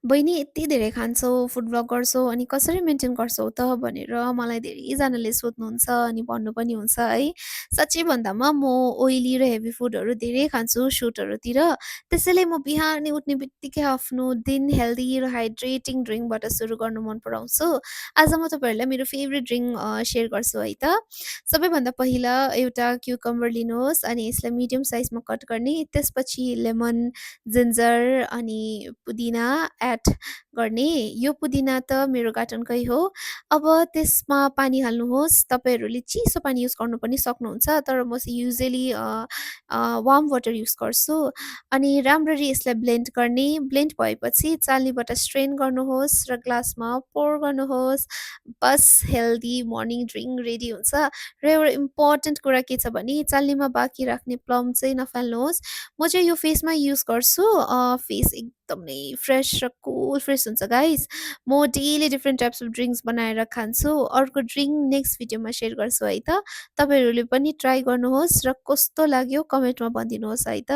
"बहिनी यति धेरै खान्छौ, फुड भ्लग गर्छौ अनि कसरी मेन्टेन गर्छौ त?" भनेर मलाई धेरैजनाले सोध्नुहुन्छ अनि भन्नु पनि हुन्छ है। साँच्चै भन्दामा म ओइली र हेभी फुडहरू धेरै खान्छु सुटहरूतिर। त्यसैले म बिहानै उठ्ने बित्तिकै आफ्नो दिन हेल्दी र हाइड्रेटिङ ड्रिङ्कबाट सुरु गर्नु मन पराउँछु। आज म तपाईँहरूलाई मेरो फेभरेट ड्रिङ्क सेयर गर्छु है त। सबैभन्दा पहिला एउटा क्युकम्बर लिनुहोस् अनि यसलाई मिडियम साइजमा कट गर्ने। त्यसपछि लेमन, जिन्जर अनि पुदिना एड गर्ने। यो पुदिना त मेरो गार्डनकै हो। अब त्यसमा पानी हाल्नुहोस्। तपाईँहरूले चिसो पानी युज गर्नु पनि सक्नुहुन्छ, तर म चाहिँ युजुअली वार्म वाटर युज गर्छु। अनि राम्ररी यसलाई ब्लेन्ड गर्ने। ब्लेन्ड भएपछि चाल्नीबाट स्ट्रेन गर्नुहोस् र ग्लासमा पोर गर्नुहोस्। बस हेल्दी मर्निङ ड्रिङ्क रेडी हुन्छ। र एउटा इम्पोर्टेन्ट कुरा के छ भने चाल्नीमा बाँकी राख्ने प्लम चाहिँ नफाल्नुहोस्। म चाहिँ यो फेसमा युज गर्छु। फेस एकदमै फ्रेस र कुल फ्रेस हुन्छ गाइस। म daily different types of drinks बनाएर खान्छु। अर्को ड्रिङ्क नेक्स्ट भिडियोमा सेयर गर्छु है त। तपाईँहरूले पनि ट्राई गर्नुहोस् र कस्तो लाग्यो कमेन्टमा भनिदिनुहोस् है त।